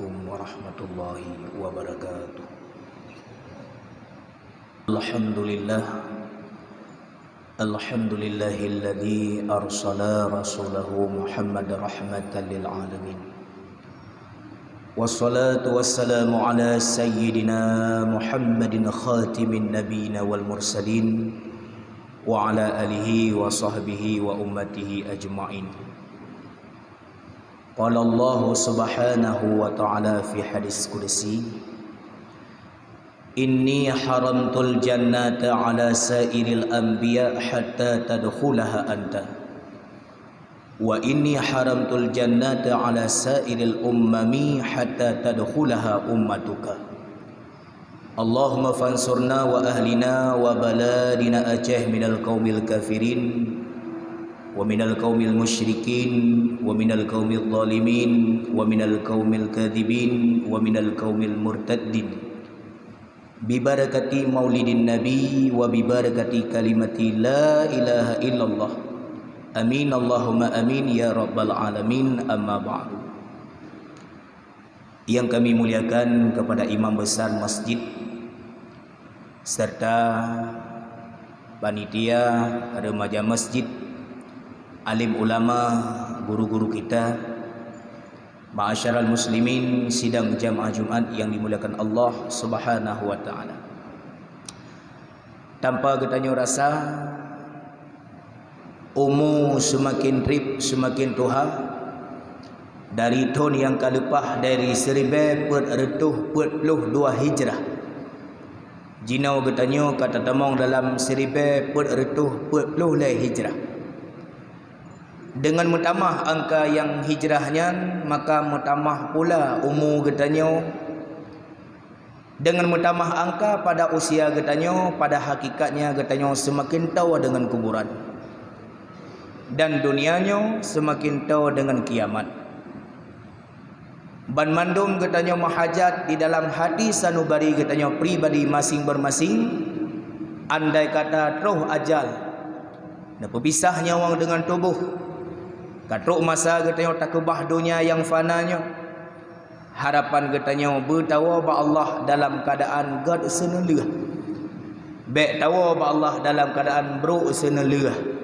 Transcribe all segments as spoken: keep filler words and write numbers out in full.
Warahmatullahi wabarakatuh. Alhamdulillah. Alhamdulillahilladzi arsala rasulahu Muhammad rahmatan lil alamin. Wassalatu wassalamu ala sayyidina Muhammadin khatimin nabiyina wal mursalin wa ala alihi wa sahbihi wa ummatihi ajma'in. Qala Allahu subhanahu wa ta'ala fi hadis qudsi, "Inni haramtul jannata ala sairil anbiya hatta tadkhulaha anta. Wa inni haramtul jannata ala sairil ummami hatta tadkhulaha ummatuka." Allahumma fansurna wa ahlina wa baladina Aceh minal qaumil kafirin, wa minal qaumil musyrikin, wa minal qaumil zalimin, wa minal qaumil kadhibin, wa minal qaumil murtaddin. Bibarakati maulidin nabi wa bibarakati kalimati la ilaha illallah. Amin Allahumma amin ya rabbal alamin, amma ba'du. Yang kami muliakan kepada imam besar masjid serta panitia remaja masjid, alim ulama, guru-guru kita, ma'asyiral muslimin, sidang jamaah Jumat yang dimuliakan Allah Subhanahu wa taala. Tanpa geutanyoe rasa, umu seumaken treb seumaken tuha. Dari thon nyang ka leupah, dari siribèe peuet reutôh peuet ploh dua Hijrah, jinoe geutanyoe ka tatamong dalam siribèe peuet reutôh peuet ploh lhèe Hijrah. Deungon meutamah angka nyang hijrah nyan, maka meutamah pula umu geutanyoe. Deungon meutamah angka pada usia geutanyoe, pada hakikatnya geutanyoe seumaken toe deungon kuburan, dan dunia nyoe seumaken toe deungon kiamat. Banmandum geutanyoe meuhajat di dalam hati sanubari geutanyoe pribadi masing-masing, andai kata troh ajal, neupeupisah nyawöng deungon tuboh, ka trok masa geutanyoe takeubah donya nyang fana nyoe. Harapan geutanyoe beutawoe bak Allah dalam keuadaan gèt seuneulheueh. Bèk tawoe bak Allah dalam keuadaan brôk seuneulheueh.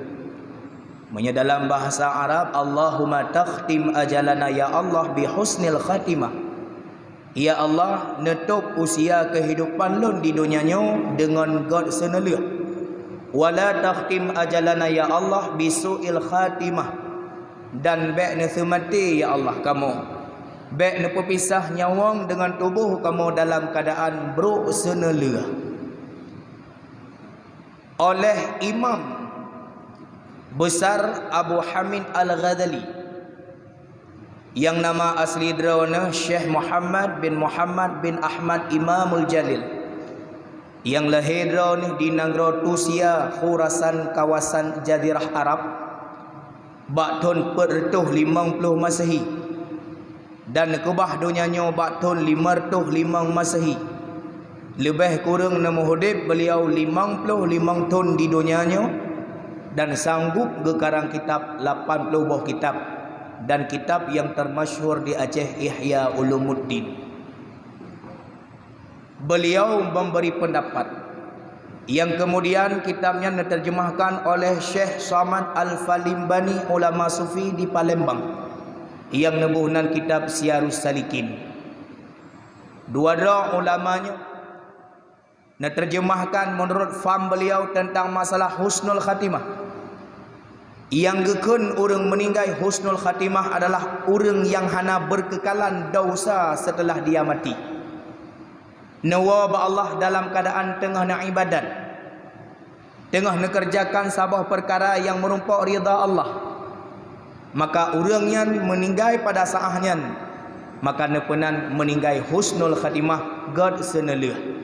Meunyoe dalam bahasa Arab, "Allahumma takhtim ajalana ya Allah bi husnil khatimah." Ya Allah, neutôb usia keuhidopan lôn di donya nyoe deungon gèt seuneulheueh. "Wa la takhtim ajalana ya Allah bi su'il khatimah." Dan bèk neuseumaté, ya Allah, kamoe. Bèk neupeupisah nyawöng deungon tuboh kamoe dalam keuadaan brôk seuneulheueh. Oleh Imam Besar Abu Hamid Al-Ghazali, nyang nama asli droeneuh Syekh Muhammad bin Muhammad bin Ahmad Imamul Jalil, nyang lahé droeneuh di nanggroe Tusia, Khurasan, kawasan Jazirah Arab, bak thon peuet reutôh limong ploh Masehi, dan neukeubah donya nyoe bak thon limong reutôh limong Masehi. Leubeh kureueng neumeuudeb beuliau limong ploh limong thon di donya nyoe, dan sanggôp geukarang kitab lapan ploh boh kitab, dan kitab nyang teumasyhur di Aceh, Ihya Ulumuddin. Beliau memberi pendapat, yang kemudian kitab nyan diterjemahkan oleh Syekh Samad Al-Falimbani, ulama sufi di Palembang, yang neuboh nan kitab Siyarus Salikin. Dua droe ulama nyoe neuterjemahkan menurut faham beliau tentang masalah husnul khatimah. Nyang geukheun ureuëng meuninggai husnul khatimah adalah ureuëng nyang hana beukeukalan desya seuteulah dia mati. Neuwoe bak Allah dalam keuadaan teungoh neuibadat, teungoh neukeureujakan saboh peukara nyang meurumpok ridha Allah, maka ureuëng nyan meuninggai pada saát nyan, maka neupeunan meuninggai husnul khatimah gèt seuneulheueh.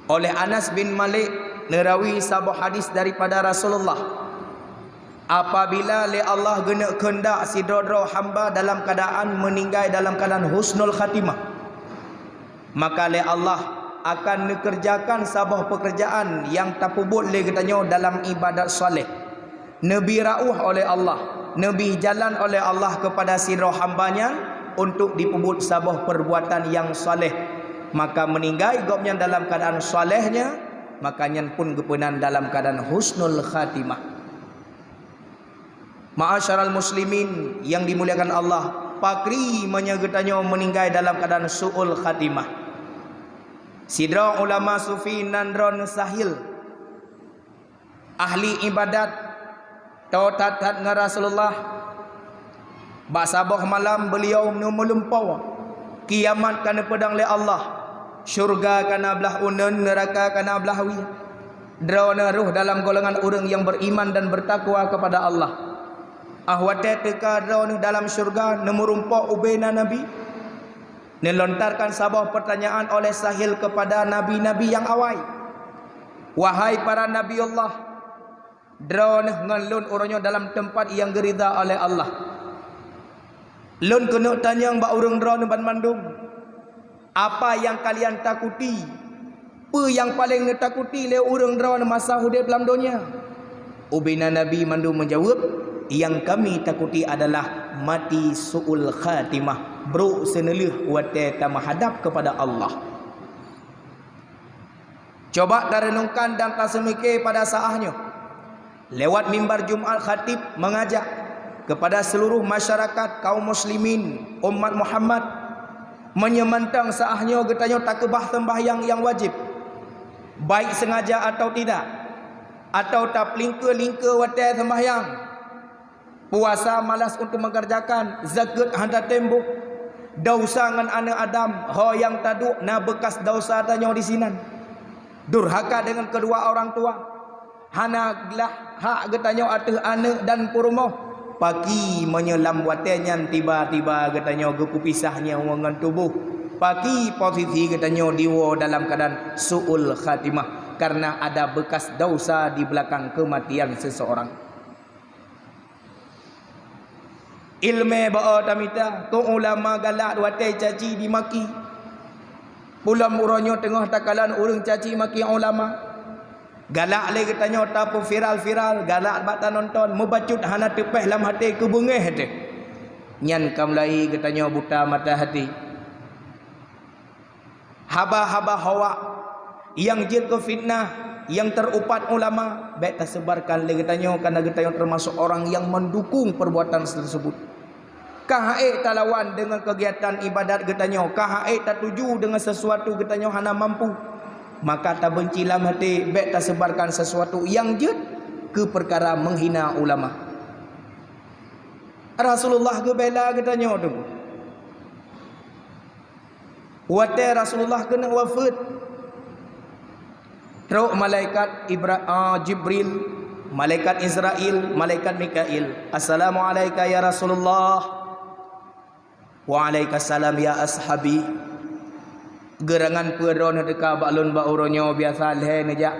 Oleh Anas bin Malik neurawi saboh hadis daripada Rasulullah, apabila lé Allah geuneuk keundak sidroe-droe hamba dalam keuadaan meuninggai dalam keuadaan husnul khatimah, maka lé Allah akan neukeureujakan saboh peukeurajaan nyang tapeubuet lé geutanyoe dalam iébadat saleh. Neubi rauh oleh Allah, neubi jalan oleh Allah keupada sidroe hamba nyan, untuk jipeubuet saboh perbuatan nyang saleh, maka meuninggai gobnyan dalam keuadaan salehnya, maka nyan pun geupeunan dalam keuadaan husnul khatimah. Ma'asyiral muslimin nyang dimuliakan Allah, pakri meunyoe geutanyoe meuninggai dalam keuadaan su'ul khatimah. Sidroe ulama sufi nan droeneuh Sahil, ahli ibadat, toe that-that ngon Rasulullah. Bak saboh malam beuliau meulumpoe, kiamat ka neupeudong lé Allah, syeuruga ka na blah uneuen, neuraka ka na blah wie. Droeneuh rhoh dalam golongan ureuëng nyang beriman dan bertakwa kepada Allah. Ah watée teuka droeneuh dalam syeuruga, neumeurumpoe ubena Nabi, neulontarkan saboh pertanyaan oleh Sahil kepada nabi-nabi nyang awai, "Wahai para nabi Allah, droeneuh ngon lôn uroe nyoe dalam teumpat nyang geuridha oleh Allah. Lôn keuneuk tanyong bak ureuëng droeneuh banmandum, apa nyang kalian takuti? Peue nyang paleng neutakuti lé ureuëng droeneuh masa udeb lam donya?" Ubena nabi mandum meujaweueb, "Nyang kami takuti adalah mati su'ul khatimah, brok seuneulheueh watée tameuhadab kepada Allah." Coba tarenungkan dan taseumike pada saat nyoe. Lewat mimbar Jumat, khatib mengajak kepada seluruh masyarakat kaum muslimin umat Muhammad, meunyoe mantong saat nyoe geutanyoe takeubah seumbahyang nyang wajéb, baik sengaja atau tidak, atau tapeulinke-linke watée seumbahyang, puasa malas untuk mengerjakan, zakeuet hana teumbôh, desya ngon aneuëk Adam, ho nyang taduek na beukas desya tanyoe disinan, durhaka dengan kedua orang tua, hana glah hak geutanyoe ateueh aneuëk dan peurumoh. Pakri meunyoe lam watée nyan tiba-tiba geutanyoe geupeupisah nyawöng ngon tuboh, pakri posisi geutanyoe diwoe dalam keuadaan su'ul khatimah, karena ada bekas desya di belakang kematian seseorang. Iéleumé bak-o tamita, keu ulama galak watée caci dimaki. Peulom uroe nyoe teungoh takalon ureuëng caci maki ulama. Galak lé geutanyoe tapeuviral-viral, galak bak tanonton, meubacut hana teupéh lam até, keu beungéh teuh. Nyan ka mulai geutanyoe buta mata até. Haba-haba hoak nyang jeuet keu fitnah, nyang teurupat ulama, bék taseubarkan lé geutanyoe, karena geutanyoe teumasok orang nyang meudukung peubuatan teuseubut. Ka han ék talawan deungon keugiatan iébadat geutanyoe, ka han ék tatuju deungon sisuatu geutanyoe hana mampu, maka tabeunci lam até, bék taseubarkan sisuatu nyang jeuet keu peukara meuhina ulama. Rasulullah geubela geutanyoe teungku. Watée Rasulullah keuneuk wafeuet, trok malaikat Ibra-, ah, Jibril, malaikat Israil, malaikat Mikail, "Assalamu'alaika ya Rasulullah." "Wa'alaikasalam ya ashabi." "Geurangan peue droeneuh teuka bak lôn bak uroe nyoe, biasa lhée neujak.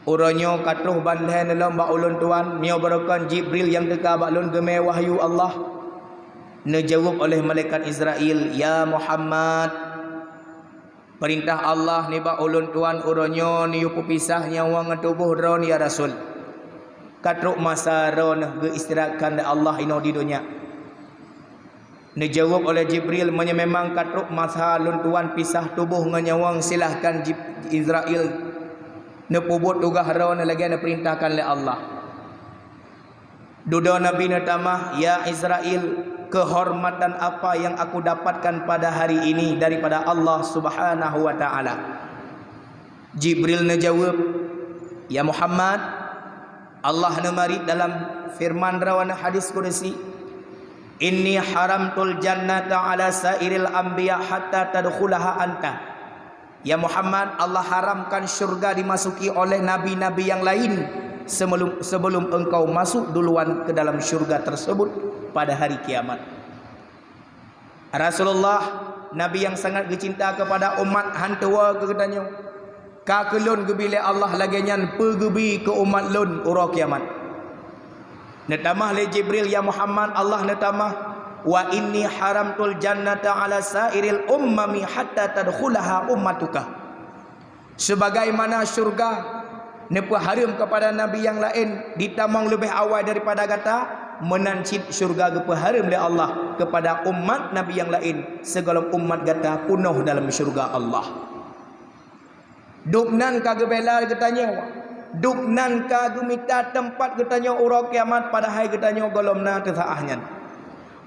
Uroe nyoe ka troh ban lhée neulom bak ulôn tuan, meunyoe barokon Jibril nyang teuka bak lôn geumé wahyu Allah." Neujaweueb oleh malaikat Israil, "Ya Muhammad, peurintah Allah nibak ulôn tuan uroe nyoe neuyue peupisah nyawöng ngon tuboh droeneuh ya Rasul. Ka trok masa droeneuh geuistirahatkan lé Allah inoe di donya." Neujaweueb oleh Jibril, "Meunyoe memang ka trok masa lôn tuan pisah tuboh ngon nyawöng, silahkan Jib-, Israil neupeubuet tugaih droeneuh lagée neupeurintahkan lé Allah." Dudoe Nabi neutamah, "Ya Israil, kehormatan apa yang aku dapatkan pada hari ini daripada Allah Subhanahu wa Ta'ala?" Jibril neujaweueb, "Ya Muhammad, Allah neumarit dalam feureuman droeneuh hadis kudusi, 'Inni haramtul jannata 'ala sa'iril anbiya hatta tadkhulaha anta.'" Ya Muhammad, Allah haramkan syurga dimasuki oleh nabi-nabi nyang laén seubelum, seubelum engkau masuk duluan ke dalam syurga tersebut pada hari kiamat. Rasulullah, Nabi nyang sangat geucinta keupada umat, han tuwoe keu geutanyoe. Ka keu lôn geubi lé Allah lagée nyan peue geubi keu umat lôn uroe kiamat. Neutamah lé Jibril, "Ya Muhammad, Allah neutamah, 'Wa inni haramtul jannata 'ala sa'iril ummami hatta tadkhulaha ummatuka.'" Sebagaimana syurga neupeuhareuem keupada nabi nyang laén jitamong leubeh awai daripada gata, Meunan cit syeuruga geupeuhareuem lé Allah keupada umat nabi nyang laén, sigohlom umat gata peunoh dalam syeuruga Allah. Dubnan ka geubela geutanyoe, dubnan ka geumita teumpat geutanyoe uroe kiamat, padahai geutanyoe gohlom na teusa'ah nyan.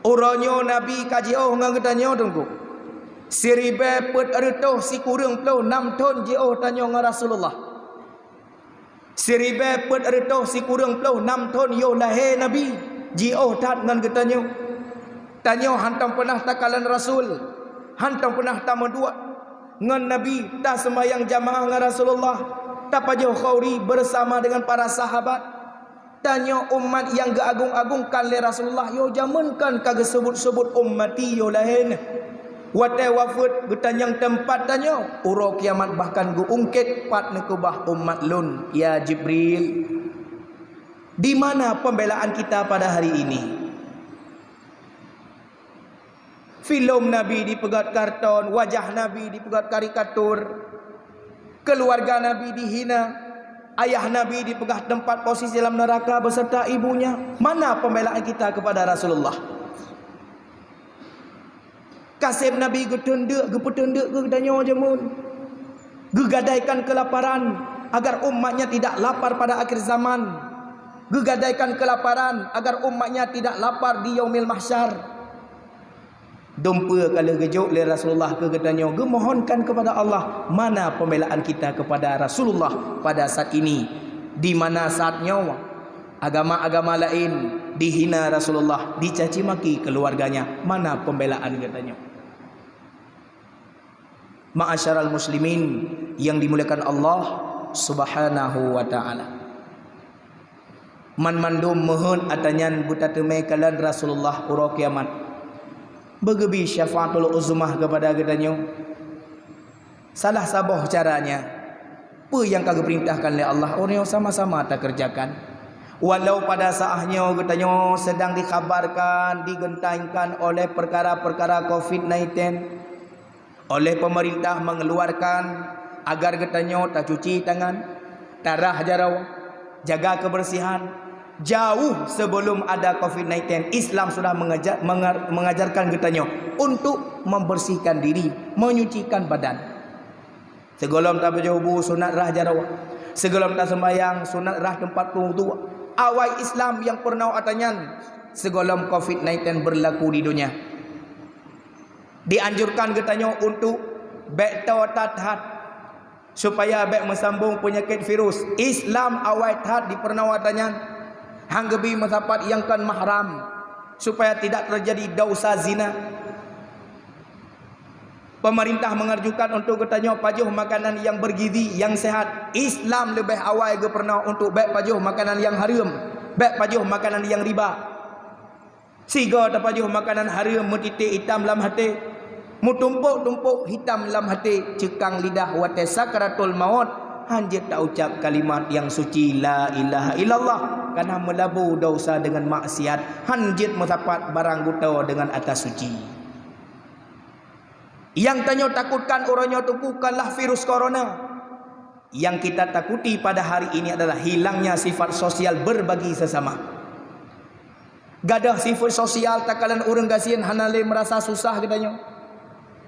Uroe nyoe Nabi ka jiôh ngon geutanyoe, Teungku. Siribée peuet reutôh sikureueng ploh nam thon jiôh tanyoe ngon Rasulullah. Siribée peuet reutôh sikureueng ploh nam thon yoh lahé Nabi, jiôh that ngon geutanyoe. Tanyoe hantom peunah takalon Rasul, hantom peunah tameuduek ngon Nabi, taseumayang jamaah ngon Rasulullah, tapajoh khauri bersama dengan para sahabat. Tanyoe umat nyang geuagong-agongkan lé Rasulullah, yoh jameun kan ka geuseubut-seubut ummati yoh lahé nyan. Watée wafeuet geutanyong teumpat tanyoe, uroe kiamat bahkan geuungkét pat neukeubah umat lôn, ya Jibril. Di mana pembelaan kita pada hari ini? Filem Nabi dipeugét karton, wajah Nabi dipeugét karikatur, keuluwarga Nabi dihina, ayah Nabi dipeugah teumpat posisi dalam neuraka beserta ibunya. Mana pembelaan kita kepada Rasulullah? Kaseb Nabi geuteundeuk, geupeuteundeuk keu geutanyoe jameun. Geugadaikan keulaparan agar umatnya tidak lapar pada akhir zaman. Geugadaikan keulaparan agar umatnya tidak lapar di Yaumil Mahsyar. Dumpeue ka lheueh geujok lé Rasulullah keu geutanyoe, geumohonkan kepada Allah. Mana pembelaan kita kepada Rasulullah pada saat ini? Di mana saat nyoe agama-agama laén dihina Rasulullah, dicaci maki keuluwarganya? Mana pembelaan geutanyoe? Ma'asyiral muslimin yang dimuliakan Allah Subhanahu wa Ta'ala. Banmandum meuheuet atra nyan beutateumé kalon Rasulullah uroe kiamat, beugeubri syafaatul uzmah keupada geutanyoe. Salah saboh caranya, peue nyang ka geupeurintahkan lé Allah, uroe nyoe sama-sama takeureujakan. Walau pada saat nyoe geutanyoe seudang dikhabarkan, digeuntangkan oleh peukara-peukara covid sembilan belas, oleh peumeurintah mengeluarkan agar geutanyoe tacuci tangan, tarhah jaroe, jaga kebersihan. Jauh sebelum ada covid sembilan belas, Islam sudah mengajar, mengar-, mengajarkan geutanyoe untuk membersihkan diri, menyucikan badan. Sigohlom tapajoh bu sunat rhah jaroe, sigohlom taseumbahyang sunat rhah teumpat wudhu. Awai Islam nyang peurunoe atra nyan sigohlom covid sembilan belas berlaku di donya. Dianjurkan geutanyoe untuk bék toe that-that, supaya bék meusambong peunyakét virus. Islam awai that dipeurunoe atra nyan, han geubri meusapat nyang kon mahram, supaya tidak terjadi dosa zina. Pemerintah menganjurkan untuk geutanyoe pajoh makanan nyang bergizi, nyang sehat. Islam leubeh awai geupeurunoe untuk bék pajoh makanan nyang hareuem, bék pajoh makanan nyang riba. Sigoe tapajoh makanan hareuem, meutiték itam lam até, meutumpôk-tumpôk hitam lam até, ceukang lidah watée sakaratul maut, han jeuet taucab kalimat nyang suci, "La ilaha illallah," kareuna meulabu dosa deungon maksiat, han jeuet meusapat barang geutanyoe deungon atra suci. Nyang tanyoe takutkan uroe nyoe teungku bukanlah virus corona. Yang kita takuti pada hari ini adalah hilangnya sifat sosial berbagi sesama. Gadôh sifat sosial takalon ureuëng gasien hana lé meurasa susah geutanyoe.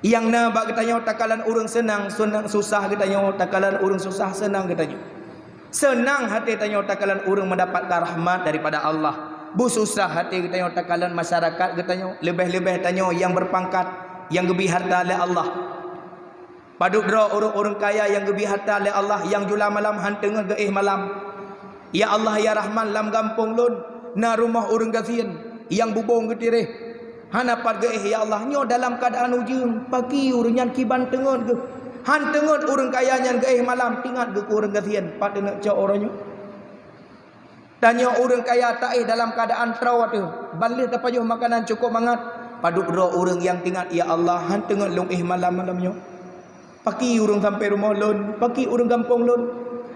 Nyang na bak geutanyoe takalon ureuëng seunang, seunang susah geutanyoe, takalon ureuëng susah seunang geutanyoe. Seunang até tanyoe takalon ureuëng meudapatkan rahmat daripada Allah. Beususah até geutanyoe takalon masyarakat geutanyoe, leubeh-leubeh tanyoe nyang beurpangkat, nyang geubri hareuta lé Allah. Padub droe ureuëng-ureuëng kaya nyang geubri hareuta lé Allah nyang jula malam han teungeut geuéh malam. Ya Allah, ya Rahman, lam gampông lôn na rumoh ureuëng gasien nyang bubông geutireh. Hana pat geuéh, ya Allah, nyoe dalam keuadaan ujeueng, pakri ureuëng nyan kiban teungeut geuh. Han teungeut ureuëng kaya nyan geuéh malam, teuingat geuh keu ureuëng gasien, pat teungeut cok uroe nyoe. Tanyoe ureuëng kaya taéh dalam keuadaan troe teuh, ban lheueh tapajoh makanan cukôp mangat. Padub droe ureuëng nyang teuingat, "Ya Allah, han teungeut lôn éh malam-malam nyoe. Pakri ureuëng sampoe rumoh lôn, pakri ureuëng gampông lôn.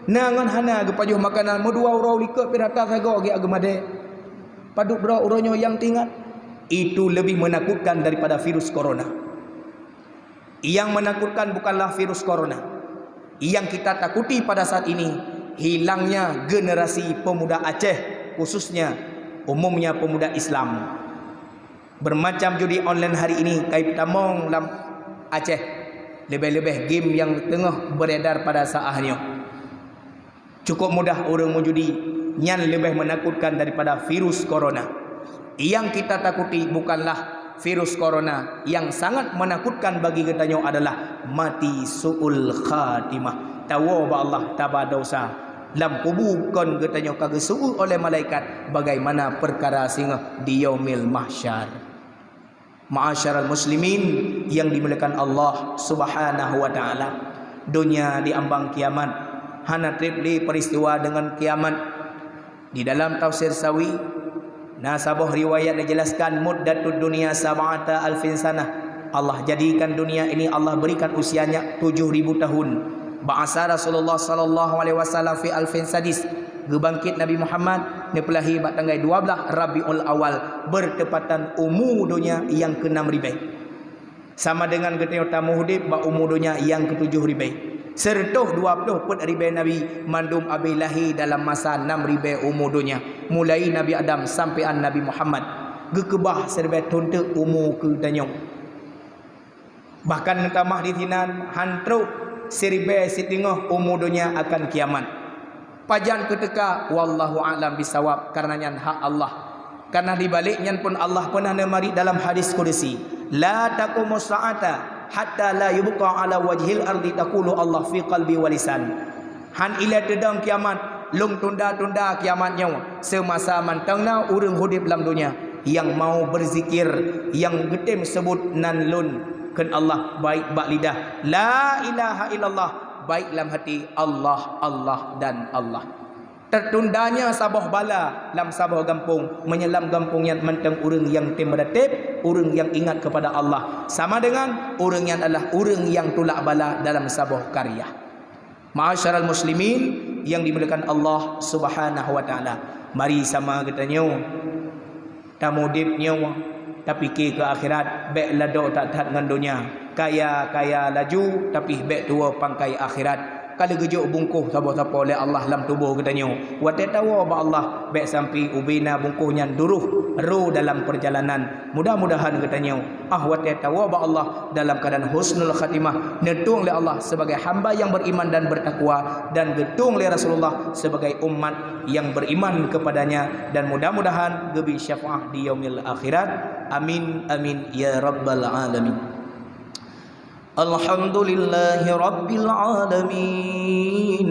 Na ngon hana geupajoh makanan, meudua uroe likot pih rata sagoe geujak geumadé." Padub droe uroe nyoe nyang teuingat. Itu lebih menakutkan daripada virus corona. Yang menakutkan bukanlah virus corona. Yang kita takuti pada saat ini, hilangnya generasi pemuda Aceh, khususnya Umumnya pemuda Islam, bermacam judi online hari ini ka jitamong lam Aceh, leubeh-leubeh game nyang teungoh beredar pada saat nyoe. Cukup mudah ureuëng meujudi, nyan leubeh menakutkan daripada virus corona. Nyang kita takuti bukanlah virus corona, yang sangat menakutkan bagi geutanyoe adalah mati su'ul khatimah. Tawoe bak Allah, taba dosa. Lam kubu kon geutanyoe ka geuseuôt oleh malaikat bagaimana perkara singoh di yaumil mahsyar. Ma'asyiral muslimin yang dimuliakan Allah Subhanahu wa taala, donya di ambang kiamat, hana treb lé peristiwa deungon kiamat. Di dalam tafsir Sawi, na saboh riwayat dijelaskan, "Muddatud dunya sab'ata alfin sanah." Allah jadikan dunia ini, Allah berikan usianya tujuh ribu tahun. Ba'asa Rasulullah sallallahu alaihi wasallam fi alfin sadis. Geubangkit Nabi Muhammad, neupeulahé bak tanggai dua blaih Rabiul Awal, bertepatan umu donya nyang keunam ribée. Sama dengan geutanyoe tameudeb bak umu donya nyang keutujôh ribée. Seureutôh dua ploh peuet ribée nabi, mandum abéh lahé dalam masa nam ribée umu donya, mulai Nabi Adam sampoe an Nabi Muhammad. Geukeubah siribée thon teuk umu keu tanyoe. Bahkan neutamah disinan, han trok siribée siteungoh umu donya akan kiamat. Pajan keu teuka, wallahu a'lam bisawab, kareuna nyan hak Allah. Kareuna di balek nyan pun Allah peunah neumari dalam hadis kudusi, "La taqumus sa'ata hatta la yubqa ala wajhil ardi," taqulu Allah, "fi qalbi wa lisan." Han ilée teudong kiamat, lôn tunda-tunda kiamat nyoe, seumasa mantong na ureuëng udeb lam donya nyang mau beuzikir, nyang geutem seubut nan lôn kheun Allah, baik bak lidah, "La ilaha illallah," baik lam hati, "Allah, Allah, dan Allah." Teutundanya saboh bala lam saboh gampông, meunyoe lam gampông nyan mantong ureuëng nyang tem meuratéb, ureuëng nyang ingat keupada Allah, sama dengan ureuëng nyan adalah ureuëng nyang tulak bala dalam saboh karya. Ma'asyiral muslimin yang dimuliakan Allah Subhanahu wa taala, mari sama geutanyoe tameudeb nyoe, tapike keu akhirat, bék ladok that-that ngon donya. Kaya-kaya laju, tapi bék tuwoe pangkai akhirat. Ka lheueh geujok bungkôh saboh-sapoh lé Allah lam tuboh geutanyoe. Watée tawoe bak Allah, bék sampoe ubena bungkôh nyan duroh ro dalam peurjalanan. Mudah-mudahan geutanyoe, ah, watée tawoe bak Allah dalam keuadaan husnul khatimah, neutueng lé Allah sebagai hamba nyang beriman dan bertakwa, dan geutueng lé Rasulullah sebagai umat nyang beriman kepadanya, dan mudah-mudahan geubri syafaat di yaumil akhirat. Amin, amin, ya rabbal alamin. Alhamdulillahi rabbil alamin.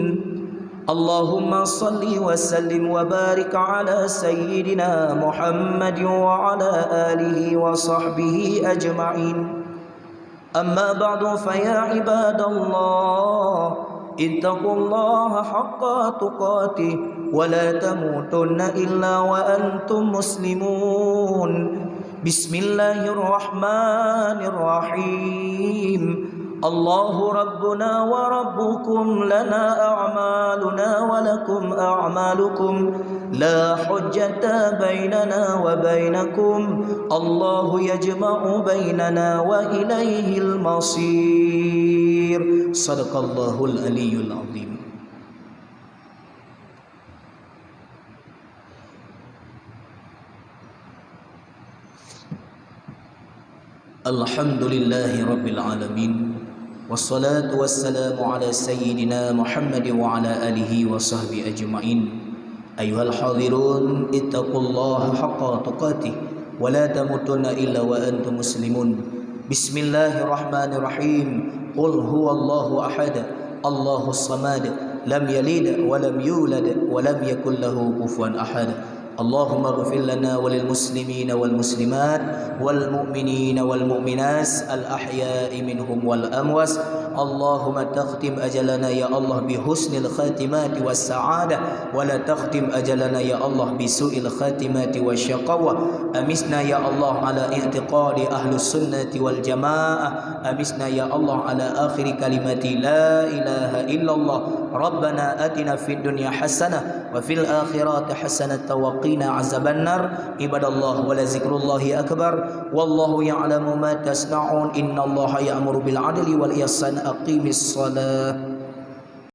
Allahumma salli wa sallim wa barik ala sayyidina Muhammad wa ala alihi wa sahbihi ajma'in. Amma ba'du, fa ya ibadallah, ittaqullaha haqqa tuqatih wa la tamutunna illa wa antum muslimun. Bismillahirrahmanirrahim. Allahu rabbuna wa rabbukum, lana a'maluna wa lakum a'malukum, la hujjata bainana wa bainakum, Allahu yajma'u bainana wa ilaihil masir. Sadaqallahul aliyyul azim. Alhamdulillahi rabbil alamin. Wassalatu wassalamu ala sayyidina Muhammad wa ala alihi wa sahbihi ajma'in. Ayyuhal hadirun, ittaqullaha haqqa tuqatih wa la tamutunna illa wa antum muslimun. Bismillahirrahmanirrahim. Qul huwallahu ahad. Allahus samad. Lam yalid wa lam yulad wa lam yakul lahu kufuwan ahad. Allahumma ighfir lana wa lil muslimina wal muslimat wal mu'minina wal mu'minat al ahya'i minhum wal amwat. Allahumma takhtim ajalana ya Allah bi husnil khatimati was sa'adah, wa la takhtim ajalana ya Allah bi su'il khatimati wa syaqawa. Amisna ya Allah ala i'tiqadi ahlus sunnati wal jamaah. Amisna ya Allah ala akhiri kalimati la ilaha illallah. Rabbana atina fid dunya hasanah wa fil akhirati hasanatan wa qina azabannar. Ibadallah, wa la zikrullahi akbar. Wallahu ya'lamu ma tasna'un. Innallaha ya'muru bil adli wal ihsan. Aqimis shalah.